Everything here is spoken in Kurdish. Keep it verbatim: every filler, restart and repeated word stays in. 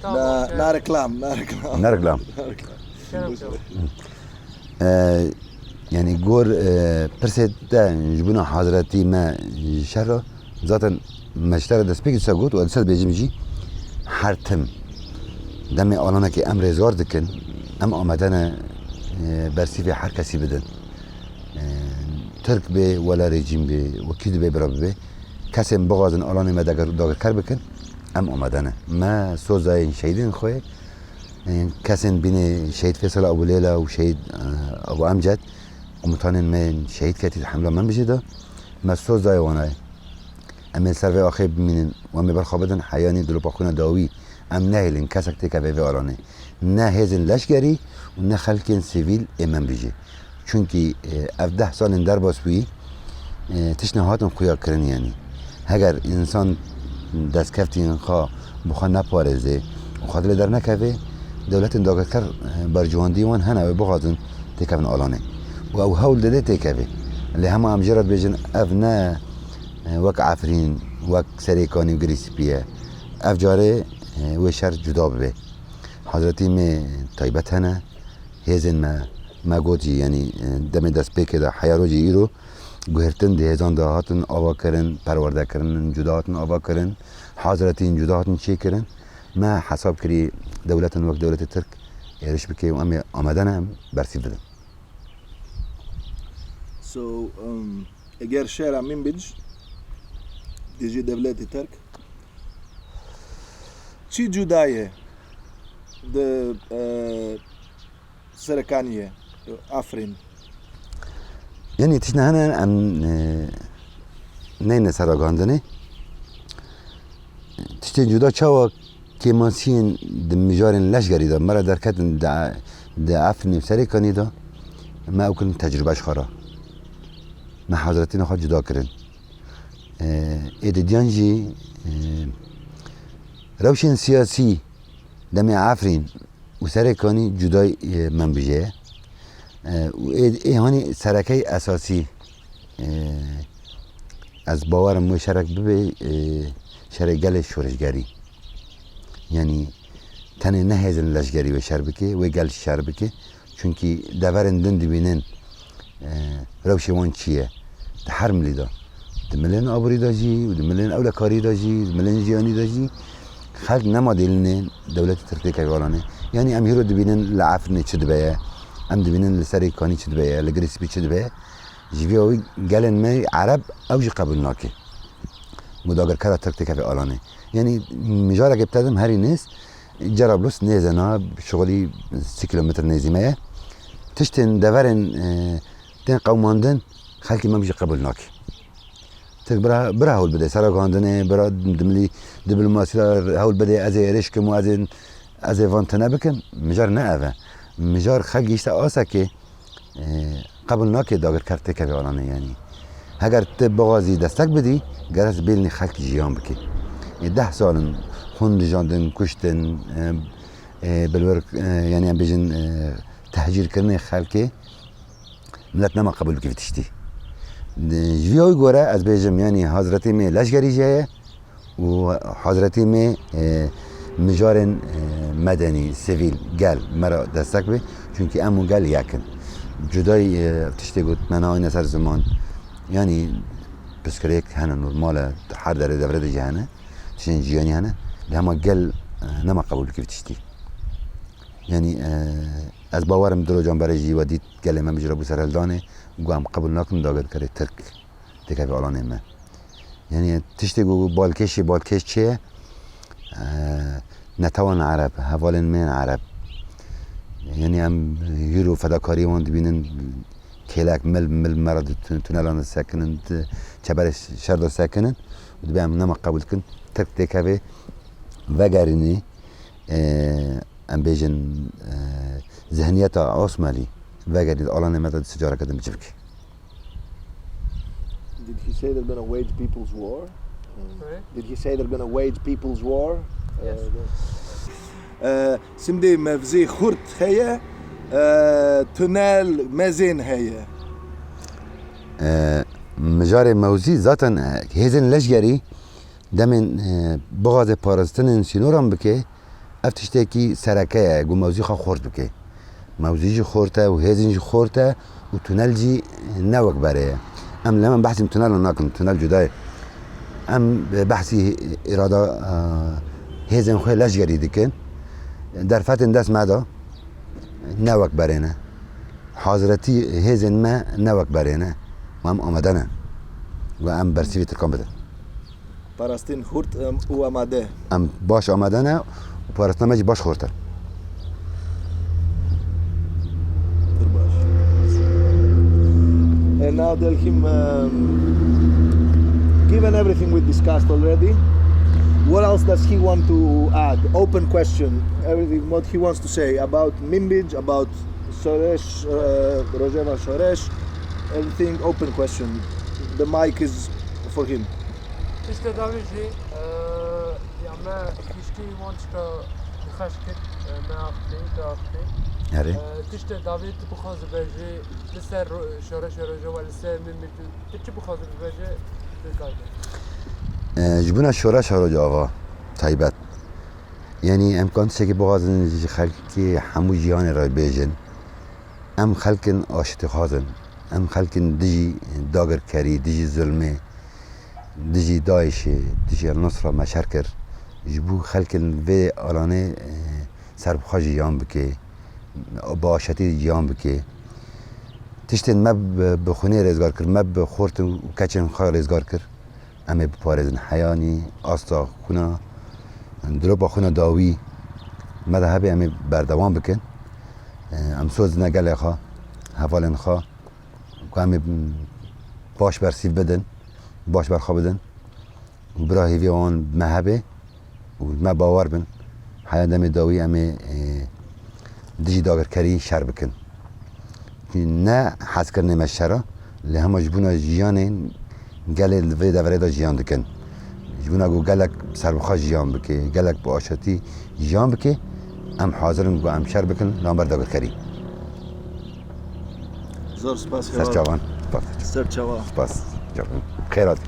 Na, na reklam, na reklam. Ne reklam. Na reklam. E, yani gor e, pirsê te ji bona hazretî me ji şer re zaten me ji te re destpêkê dîsa got û ez dîsa dibêjim jî her tim demê alanekê em rêzgar dikin, em amade ne e, bersîvê her kesî bidin. E, Tirk bê, wela rejîm bê, wekî dibê bira bibê. Kesên bixwazin alanê me dagir- dagirker bikin, em amade ne. Me sozayên şehîdên xwe, e, kesên bînê şehîd Fêsal Ebû Lêla û şehîd e, Ebû Emced, komutanên me yên şehîd ketî di hemla Menbijê de, me sozayê wan e. Em ê li ser vê axê bimînin û em ê berxwe bidin heyanî dilopa xwîna dawî. Em nehêlin kesek têkeve vê alanê. Ne hêzên leşkerî û ne xelkên sivîl ê Menbijê. Çunkî e, ev deh salên derbas bûyî e, tiştine hatin xuya kirin yanî. Heger însan destkeftiyên xwe bi xwe neparêzê û xwe dilê dernekevê, dewletên dagirker e, bercewendî wan hene wê bixwazin têkevin alanê. Û ew hewl dide têkevê. Lê hema em jê re dibêjin ev ne e, wek Efrîn, wek Serêkanî û Girîspî ye. Ev carê e, wê şer cuda bibe. Hazretî me taybet hene, hêzên me, me got jî, yanî e, demê destpêkê de heya rojê îro guhertin di hêzan de hatin ava kirin, perwerde kirin, cuda hatin ava kirin, hazretîn cuda hatin çêkirin. Me hesab kirî dewletin wek dewletê Tirk êriş bike û em ê amade ne em bersîv bidin. So, um, eger şehra Minbic dijî dewletê Tirk çi cuda ye di e, Serekaniyê, Efrîn? Yanî tiştine hene em e, neyne ser ragandinê. Tiştê cuda çawa kêmasiyên di mijarên leşgerî de me re derketin di, di Efrînê û Serêkanî de me ew kirin tecrûbe ji xwe re. Me hazretîna xwe cuda kirin. E, ê didiyan jî e, rewşên siyasî demê Efrîn û Serêkanî cudayî e, Menbijê ye. E, û ê, ê hanî serekey esasî e, ez bawerim wê şerek bibe e, şerê gelê şoreşgerî. Yanî tenê ne hêzên leşgerî wê şer bike, wê gel şer bike. Çunkî deverên din dibînin e, rewşê wan çi ye. Di her milî de. Di milên aborî de jî, di milên ewlekarî de jî, di milên jiyanî de jî xelk nema dêlinê dewletê Tirk têkeve alanê. Yanî em hîro dibînin li Efrînê çi dibe ye, em dibînin li Serêkanî çi dibe ye, li Girîspî çi dibe ye. Ji vî awî gelên me Ereb ew jî qebûl nake. Ku dagirkera Tirk têkeve alanê. Yanî mijarekê bi te dim herî nêz, Cerablus nêz e, niha şixulî sî kilometr nêzî me ye. Tiştên deverên e, tên qewmandin xelkê me jî qebûl nake. Tirk bira, bira hewl bide, sera guhandinê, bira dimilî diplomasî re hewl bide, ez ê êrîş kim û ez ê, ez ê van tune bikim. Mijar ne ev e. Mijar xelk gihîşte asekê, e, qebûl nake dagirker têkeve alanê yanî. Heger tu bixwazî destek bidî, gerek bêlnî xelk jiyan bikî. Ê deh sal in xûn rijandin, kuştin, e, e, bilwer, e, yanî em bêjin, e, tehcîrkirinê xelkê, milet nema qebûl bike vî tiştî. Di, ji vî awî gore ez bêjim, yanî hazretî me leşgerî jî heye û hazretî me, e, mijarên, e, medenî, sivîl, gel me re destek be. Çunkî em û gel yek in. Cudayî, e, tiştê got me nayne ser ziman. Yanî pirsgirêk hene, normal e, her derê devre de jî hene. Tiştên jiyanî hene. Lê hema gel, e, nema qebûl bike vî tiştî. Yanî, e, ez bawerim du rojan berê jî we dît gelê me mijra bû serhildanê, got em qebûl nakin dagirkerê Tirk têkeve alanê me. Yanî tiştê ku balkêşê balkêş çi ye? E, netewan Ereb, hevalên me yên Ereb. Yanî em hîro fedakariyê wan dibînin, kêlek mil mil me re di tun-, tunelan de sekinin, di çeberê şer de sekinin û dibê em nema qebûl dikin. Tirk têkevê vegerînî, e, em bêjin, e, zihniyeta Osmanlî vegerî di alanê me de di sicareke din biçivkî. Did he say they're gonna wage people's war? Sorry? Did he say they're gonna wage people's war? Yes. Uh, Simdê mevzê xurt heye, e, tunel mezên heye. E, mijarê mewzî zaten, e, hêzên leşgerî Demên, e, bixwaze parastinên sînoran bike, ev tiştekî sereke ye, ku mewzî xwe xort bike. Mewzî jî xort e û hêzên jî xort e û tunel jî ne wek berê ye. Em li hemen behsî tunelan nakin, tunel cuda ye. Em behsî îrada, e, hêzên xwe leşgerî dikin. Derfetên dest me de ne wek berê ne. Haziretî hêzên me ne wek berê ne. Em amade ne. Ve em bersîvê Tirkan bidin. Parastin hurt, em, û amade. Em baş amade ne û parastina me jî baş xurt e. Pir baş. And now tell him, um, given everything we discussed already, what else does he want to add? Open question. Everything, what he wants to say about Minbij, about Şoreş, uh, Rojeva Şoreş, everything open question. The mic is for him. Tiştê dawî jî, e, ya me giştî wan tişta xweş kir, e, me axivî, te axivî. Erê. E, tiştê dawî tu bixwazî bêjî, li ser ro-, şoreşa Rojava, li ser Minbij, tu, tu çi bixwazî bibêjî, tu kar bê. E, ji bona şoreşa Rojava taybet. Yanî em kan tiştekî bixwazin ji xelkê hemû cîhanê re bêjin. Em xelkin aştîxwaz in. Em xelkin dijî dagirkerî, dijî zulmê, dijî DAIŞê, dijî El Nusra me şer kir. Ji bo xelkin vê alanê, e, serbixwe jiyan bike, bi aşetî jiyan bike. Tiştên me bi, bi xwînê rêzgar kir, me bi xort û keçên xwe rêzgar kir. Em ê biparêzin heyanî, asta xwîna, dilopa xwîna dawî me de hebe, em ê berdewam bikin. Em soz dine gelê xwe, hevalên xwe, ku em ê baş bersîv bidin, baş berxwe bidin. Û bira hêvî wan me hebe û me bawer bin, heya demê dawî em ê, e, dijî dagirkerî şer bikin. Ne hezkirinê me şer e, lê hema ji bona jiyanê gelê li vê deverê de jiyan dikin. Ji bona ku gelek serbixwe jiyan bike, gelek bi aşetî jiyan bike, em hazir in ku em şer bikin li hember dagirkerî. Zor spas, Ser heval. Çavan. Spas. Ser çava. Spas. Çavan. Xêr hatî.